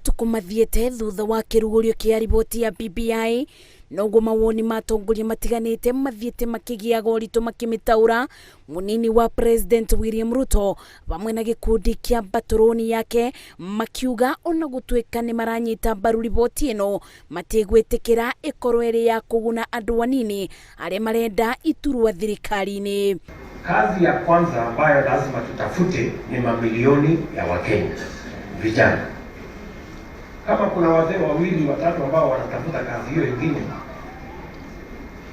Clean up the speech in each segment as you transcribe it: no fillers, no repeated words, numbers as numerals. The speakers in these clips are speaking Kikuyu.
Matukũ mathiĩte thutha wa kĩrugũrio kĩa riboti ya BBI, noguo mawoni ma atongoria matiganĩte mathiĩte makĩgĩaga ũritũ makĩmĩtaũra. Mũnini wa President William Ruto vamwe na gĩkundi kĩa mbatũrũni yake makiuga ona gũtuĩka nĩ maranyita mbaru riboti ĩno, matigwĩtĩkĩra ĩkorwo ĩrĩ ya kũguna andũ anini arĩa marenda iturwa thirikari-inĩ. Kazi ya kwanza ambayo lazima tutafute ni mamilioni ya Wakenya vijana. Kama kuna wazee wawili watatu ambao wanatafuta kazi hiyo ingine,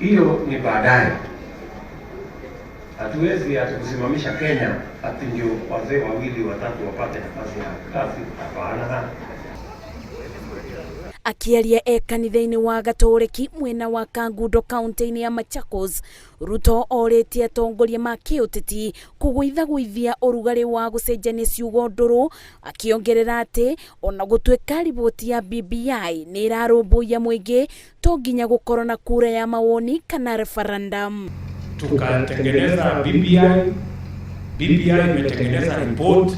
hiyo ni baadaye. Hatuwezi ati kusimamisha Kenya ati ndio wazee wawili watatu wapate nafasi ya kazi. Hapana. Akĩaria e kanitha-inĩ wa Gatoreki mwena wa Kangundo kaunti-inĩ ya Machakos, Ruto orĩtie atongoria ma kĩũteti kũgũithagũithia ũrugarĩ wa gũcenjania ciugo ndũrũ, akĩongerera atĩ ona gũtuĩka riboti ya BBI nĩ ĩrarũmbũiya mũingĩ, to nginya gũkorwo na kura ya mawoni kana referendum. Tukatengeneza BBI, BBI imetengeneza report,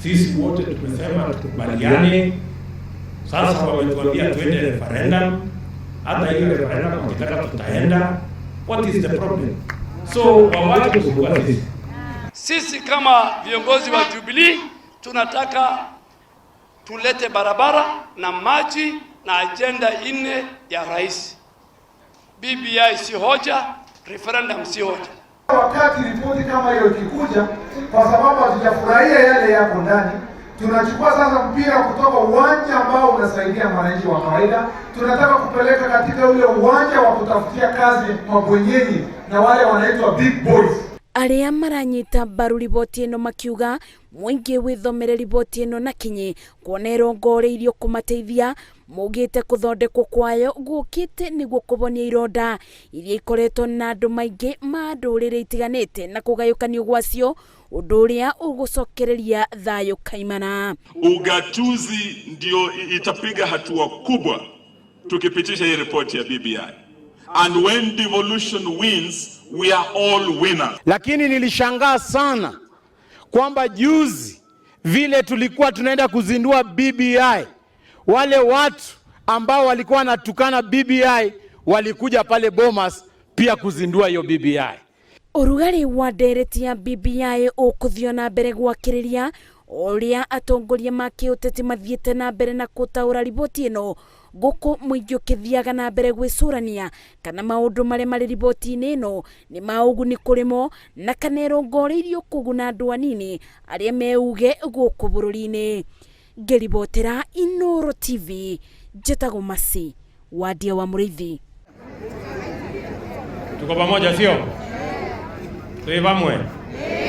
sisi wote tumesema tukubaliane. Sasa wametuambia tuende referendum, hata hiyo referendum wakitaka tutaenda. What is the problem? So wawache kusumbua sisi. Sisi kama viongozi wa Jubilee tunataka tulete barabara na maji na ajenda nne ya rais. BBI si hoja, referendum si hoja. Wakati ripoti kama hiyo ikikuja, kwa sababu hatujafurahia yale yako ndani, tunachukua sasa mpira kutoka uwanja ambao unasaidia mwananchi wa kawaida, tunataka kupeleka katika ule uwanja wa kutafutia kazi mabwenyenye na wale wanaitwa big boys. Arĩa maranyita mbaru riboti ĩno makiuga mũingĩ wĩthomere riboti ĩno na kinyi kuona ĩrongoreirio kũmateithia. Maugĩte kũthondekwo kwayo gũkĩte nĩguo kũhonia ironda iria ikoretwo na andũ maingĩ ma ndũrĩrĩ itiganĩte na kũgayũkanio gwacio, ũndũ ũrĩa ũgũcokereria thayũ kaimana. Ugatuzi ndio itapiga hatua kubwa tukipitisha hii ripoti ya BBI. And when devolution wins, we are all winners. Lakini nilishangaa sana kwamba juzi vile tulikuwa tunaenda kuzindua BBI, wale watu ambao walikuwa wanatukana BBI walikuja pale Bomas pia kuzindua hiyo BBI. Ũrugarĩ wa ndereti ya BBI ũkũthio na mbere gwakĩrĩria ũrĩa atongoria ma kĩũteti mathiĩte na mbere na gũtaũra riboti ĩno, gũkũ mũingĩ ũkĩthiaga na mbere gwĩcũrania kana maũndũ marĩa marĩ riboti-inĩ ĩno nĩ ma ũguni kũrĩ mo na kana ĩrongoreirio kũguna andũ anini arĩa meuge gũkũ bũrũri-inĩ. Ngĩribotera Inooro TV, njĩtagwo Mercy Wandia wa Mũrĩithi. Tuko pamoja, sio? Tuli pamwe.